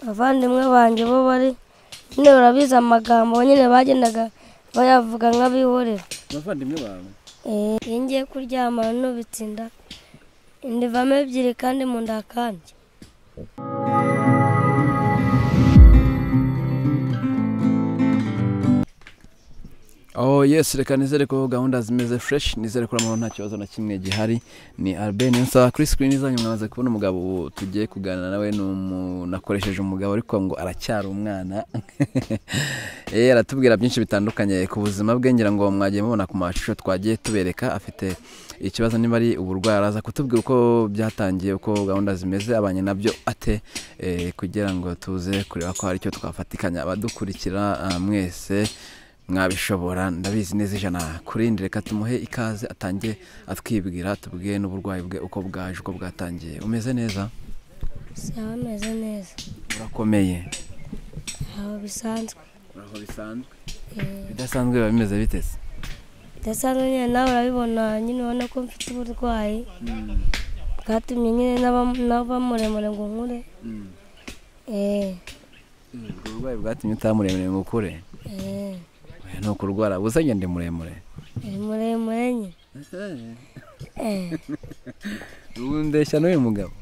Abavandimwe banjye bo bari nyine urabizi amagambo nyine bagendaga bayavuga nk'abihorera. Abavandimwe bawe? Iyo ngiye kuryama nubitsinda inda ivamo ebyiri kandi mu nda hakandya. Oh yes, reka nizere ko gahunda zimeze fresh, nizere ko amahoro nta kibazo na kimwe gihari. Ni Albert Niyonsaba kuri screen zanyu mwamaze kubona umugabo tugiye kuganira nawe, nakoresheje umugabo ariko ngo aracyari umwana. Aratubwira byinshi bitandukanye ku buzima bwe, ngira ngo mwagiye mubona ku mashusho twagiye tubereka. Afite ikibazo niba ari uburwayi, araza kutubwira uko byatangiye, uko gahunda zimeze, abanye nabyo ate, kugira ngo tuze kureba ko hari icyo twafatikanya. Abadukurikira mwese mwabishobora, ndabizi neza 100%. Reka tumuhe ikaze atangiye atwibwira, tubwiye n'uburwayi bwe uko bwaje, uko bwatangiye. Umeze neza? Sawa, meze neza. Urakomeye? Aho bisanzwe. Aho bisanzwe? Bidasanzwe biba bimeze bite se? Bidasanzwe nyine nawe urabibona nyine, ubona ko mfite uburwayi bwatumye nyine naba muremure ngo nkure. Uburwayi bwatumye utaba muremure ngo ukure? No kurwara gusa ngende muremure. Muremure nyine. Undeshya n'uyu mugabo?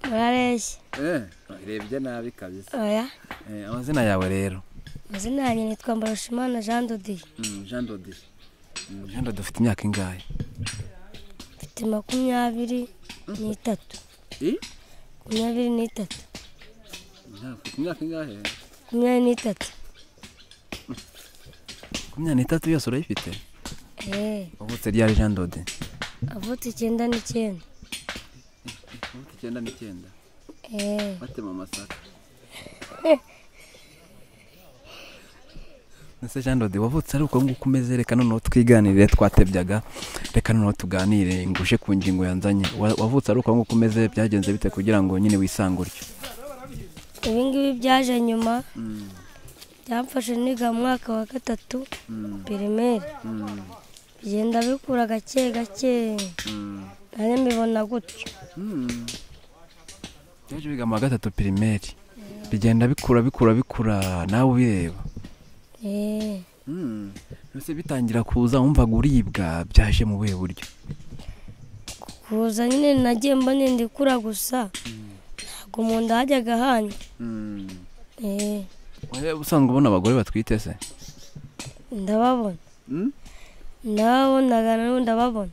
Urareshya. Urebye nabi kabisa. Oya. Amazina yawe rero? Amazina yanjye nitwa Mbarushimana Jean Dodier. Jean Dodier. Jean Dodier, ufite imyaka ingahe? Mfite 23. 23. Ufite imyaka ingahe? 23. 23 yose urayifite? Wavutse ryari Jean Dodier? Avutse 99. Avutse 99? Batema amasaka. Nese Jean Dodier, wavutse ari uko nguko umeze? Reka noneho twiganirire, twatebyaga, reka noneho tuganire ngushe ku ngingo yanzanye. Wavutse ari uko nguko umeze, byagenze bite kugira ngo nyine wisange utyo? Ibi ngibi byaje nyuma. Byamfashe niga mu mwaka wa 3 primaire. Bigenda bikura gake gake. Nanjye mbibona gutyo. Byaje biga mu wa 3 primaire. Bigenda bikura bikura bikura nawe ubireba. Nose bitangira kuza wumvaga uribwa, byaje mu buhe buryo? Kuza nyine nagiye mbona inda ikura gusa. Ntabwo mu nda hajyaga hanya. Usanzwe ubona abagore batwite se? Ndababona. Ndababonaga n'ubu ndababona.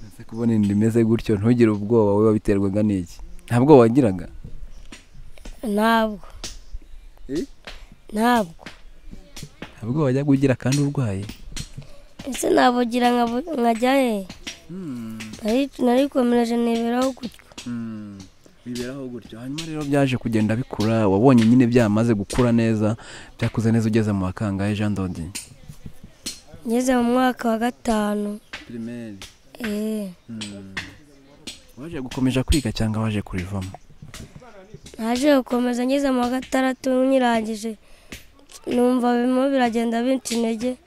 Ese kubona inda imeze gutyo ntugire ubwoba, wowe wabiterwaga n'iki? Nta bwoba wagiraga? Ntabwo. Ntabwo. Nta bwoba wajyaga ugira kandi urwaye? Ese nabugira nkajya he? Narikomereje niberaho gutyo. Biberaho gutyo. Hanyuma rero byaje kugenda bikura, wabonye nyine byamaze gukura neza, byakuze neza ugeze mu wakangahe Jean Dodier? Ngeze mu mwaka wa 5 primaire. Waje gukomeza kwiga cyangwa waje kurivamo? Naje gukomeza ngeze mu wa 6 nyirangije, numva bimwe biragenda binca intege,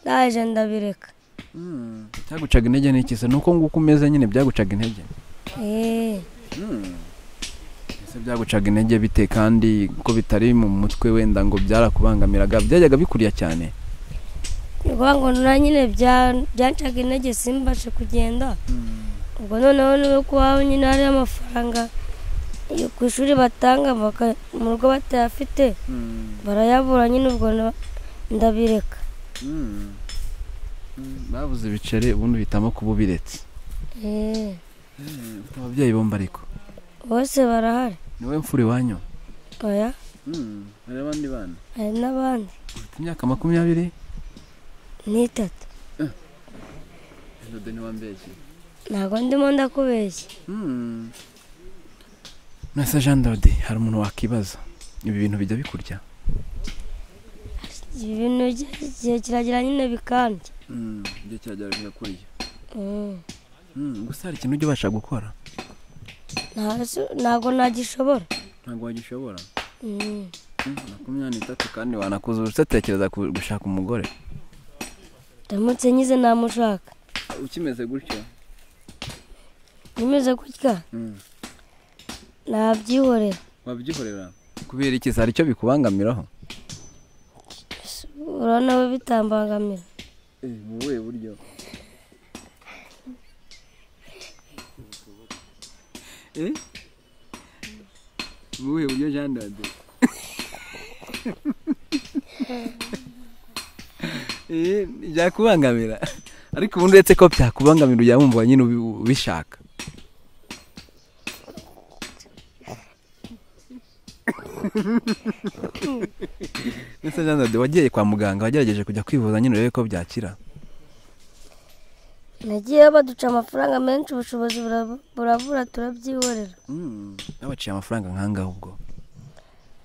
ndaje ndabireka. Cyagucaga intege n'iki se? Nuko nguko umeze nyine byagucaga intege? Ese byagucaga intege bite kandi ko bitari mu mutwe wenda ngo byarakubangamiraga, byajyaga bikuriya cyane? Ngo na nyine byancaga intege simbashe kugenda. Ubwo noneho niwe kubaho nyine hari amafaranga ku ishuri batanga mu rugo batayafite, barayabura nyine, ubwo ndabireka. Babuze ibiceri ubundi uhitamo kuba ubiretse. Ufite ababyeyi bombi ariko? Bose barahari. Niwe mfura iwanyu? Oya. Hari abandi bana? Hari n'abandi. Ufite imyaka 23? Ntabwo ndimo ndakubeshya. Nese Jean Dodier, hari umuntu wakibaza ibi bintu bijya bikurya? Ibi bintu igihe kiragira nyine bikandya. Igihe kiragera bikakurya. Gusa hari ikintu ujya ubasha gukora? Ntabwo nagishobora. Ntabwo wagishobora? 23 kandi wanakuze, utekereza gushaka umugore? Ndamutse nyize namushaka. Ukimeze gutya? Nimeze gutya? Nabyihorera. Wabyihorera? Kubera iki se hari icyo bikubangamiraho? Urabona we bitambangamira. Mu buhe buryo? Mu buhe buryo Jean Dode? Byakubangamira ariko ubundi uretse ko byakubangamira ujya wumva nyine ubishaka. Ese Jean Dode wagiye kwa muganga, wagerageje kujya kwivuza nyine urebe ko byakira? Nagiye baduca amafaranga menshi, ubushobozi burabura turabyihorera. Babaciye amafaranga nk'angahe ubwo?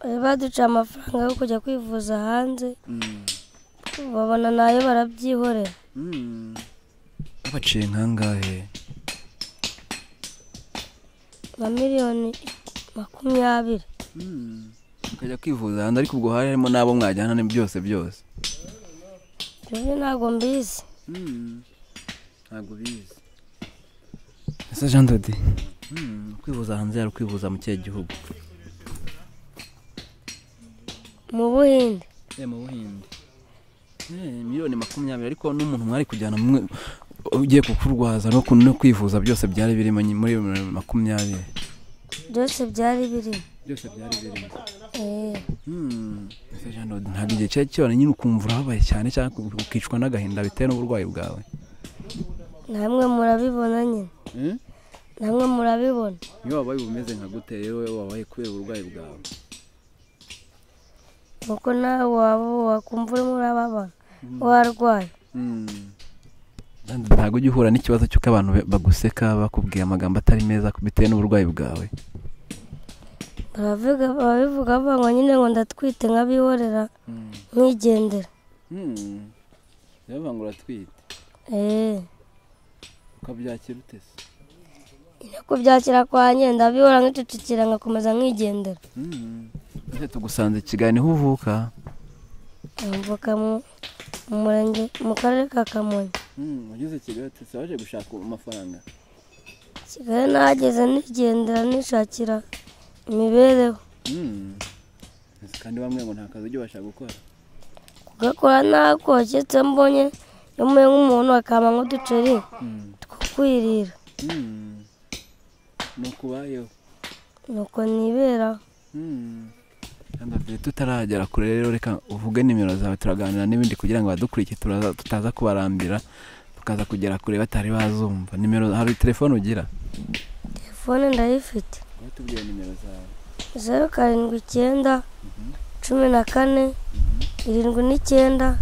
Baduca amafaranga yo kujya kwivuza hanze, babona nayo barabyihorera. Babaciye nk'angahe? Nka 20,000,000. Ukajya kwivuza hanze, ariko ubwo hari harimo n'abo mwajyana ni byose byose? Ibyo ntabwo mbizi. Ntabwo bizi. Ese Jean Dode, kwivuza hanze yari kwivuza mu kihe gihugu? Mu Buhinde. Mu Buhinde. 20,000,000 ariko n'umuntu mwari kujyana mwe ugiye kukurwaza no kwivuza byose byari birimo muri 20,000. Byose byari birimo. Byose byari birimo. Ese Jean Dode ntabwo igihe cyari kibona nyine ukumva urababaye cyane cyangwa ukicwa n'agahinda bitewe n'uburwayi bwawe? Namwe murabibona nyine. Namwe murabibona. Iyo wabaye umeze nka gute rero wabaye kubera uburwayi bwawe? Nuko nawe waba wakumva urimo urababara warwaye. Ntabwo ujya uhura n'ikibazo cy'uko abantu baguseka bakubwiye amagambo atari meza bitewe n'uburwayi bwawe? Barabivuga ngo nyine ngo ndatwite nkabihorera nkigendera. Bavuga ngo uratwite? Ukabyakira ute se? Kubyakira kwanjye ndabihora nkicecekera ngakomeza nkigendera. Ese tugusanze i Kigali niho uvuka? Mvuka mu murenge mu karere ka Kamonyi. Ugeze Kigali ute waje gushaka amafaranga? Kigali nahageze nigendera nishakira imibereho. Kandi bamwe ngo nta kazi ujya ubasha gukora? Kugakora ntako, keretse mbonye yomuye nk'umuntu akampa nk'uduceri two kwirira. Nuko ubayeho? Nuko niberaho. Tutaragera kure rero reka uvuge nimero zawe turaganira n'ibindi kugira ngo abadukurikiye tutaza kubarambira tukaza kugera kure batari bazumva. Nimero, hari telefone ugira? Telefone ndayifite. Watubwiye nimero zawe? 0 7 9 14 79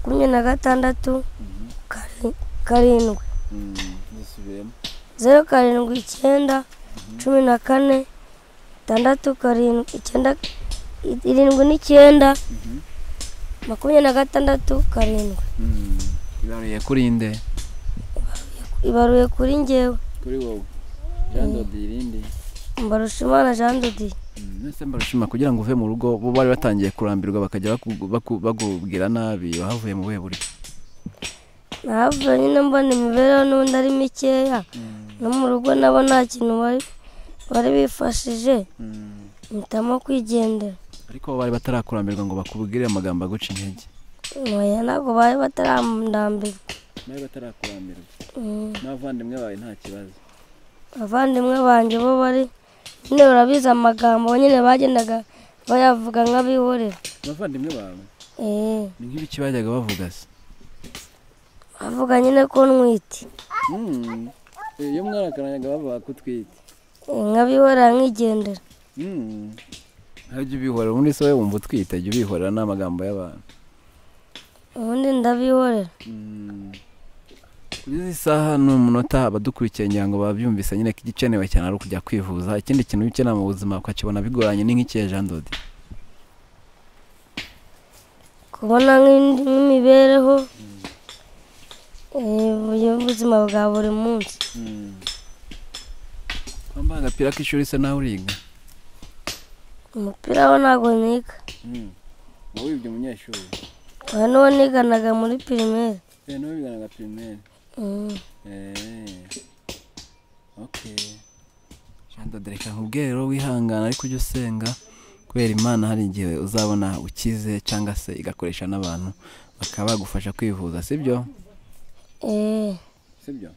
26 7. Zisubiremo. 0 7 9 14 6 7 9 79 26 7. Ibaruye kuri nde? Ibaruye kuri njyewe. Kuri wowe. Jean Dode irindi? Mbarushimana Jean Dode. Nese Mbarushima, kugira ngo uve mu rugo bo bari batangiye kurambirwa bakajya bakubwira nabi, wahavuye mu buhe buryo? Nahavuye nyine mbona imibereho n'ubundi ari mikeya, no mu rugo nabo nta kintu bari bifashije, mpitamo kwigendera. Ariko bo bari batarakurambirwa ngo bakubwire amagambo aguca intege? Oya, ntabwo bari batarandambirwa. Bari batarakurambirwa. N'abavandimwe bawe nta kibazo? Abavandimwe banjye bo bari nyine barabizi amagambo nyine bagendaga bayavuga nk'abihorera. Abavandimwe bawe? Ni nk'ibiki bajyaga bavuga se? Bavuga nyine ko ntwite. Iyo mwarakaranaga bavuga ko utwite? Nkabihorera nkigendera. Ujya ubihorera ubundi se wowe wumva utwite, jya ubihorera n'amagambo y'abantu. Ubundi ndabihorera. Kugeza isaha n'umunota abadukurikiye ngira ngo babyumvise nyine ko igikenewe cyane ari ukujya kwivuza. Ikindi kintu ukenera mu buzima ukakibona bigoranye ni nk'ikihe Jean Dode? Kubona nk'imibereho y'ubuzima bwa buri munsi. Wambaye agapira k'ishuri se nawe uriga? Umupira wo ntabwo niga. Wowe wibye umunyeshuri? Oya, n'uwo niganaga muri pirimeri. N'uwo wiganaga pirimeri? Okay. Jean Dode, reka nkubwire rero wihangana ariko ujye usenga, Kubera Imana hari igihe uzabona ukize cyangwa se igakoresha n'abantu bakaba bagufasha kwivuza, sibyo? Sibyo?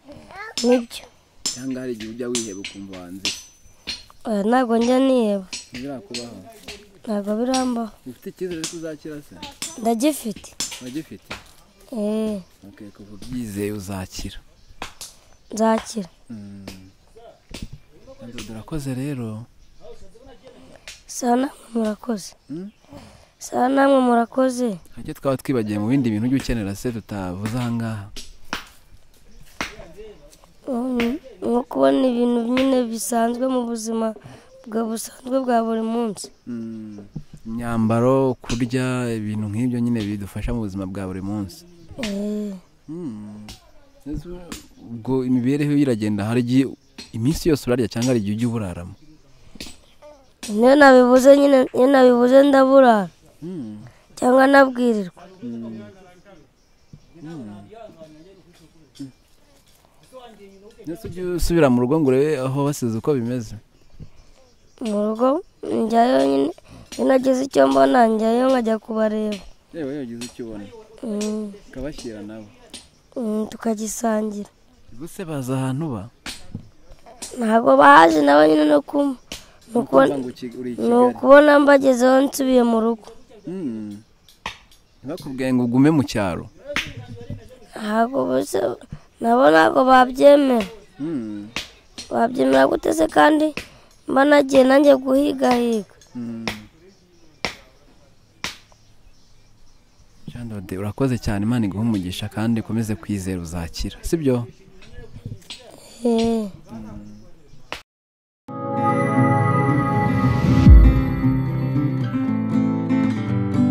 Nibyo. Cyangwa hari igihe ujya wiheba ukumva wanze? Oya, ntabwo njya niheba. Ntibirakubaho? Ntabwo birambaho. Ufite icyizere ko uzakira se? Ndagifite. Uragifite? Okay, kuva ubyizeye uzakira. Nzakira. Urakoze rero. Sawa namwe murakoze. Sawa namwe murakoze. Icyo twaba twibagiye mu bindi bintu ujya ukenera se tutavuze aha ngaha? Nko kubona ibintu nyine bisanzwe mu buzima busanzwe bwa buri munsi. Imyambaro, kurya, ibintu nk'ibyo nyine bidufasha mu buzima bwa buri munsi. Ubwo imibereho iragenda, hari igihe iminsi yose urarya cyangwa hari igihe ujya uburaramo? Iyo nabibuze nyine, iyo nabibuze ndaburara cyangwa nabwirirwa. Ese ujya usubira mu rugo ngo urebe aho basize uko bimeze? Mu rugo njyayo nyine, iyo nagize icyo mbona njyayo nkajya kubareba. Yewe, iyo ugize icyo ubona ukabashyira nabo? Tukagisangira. Ubuse baza ahantu ba? Ntabwo bahaje nabo nyine, no ukubona mbagezeho nsubiye mu rugo. Ntibakubwiye ngo ugume mu cyaro? Ntabwo bose nabo ntabwo babyemera. Babyemera gute se kandi mba nagiye nanjye guhigahiga? Jean Dode, urakoze cyane, Imana iguhe umugisha kandi ukomeze kwizera uzakira, sibyo?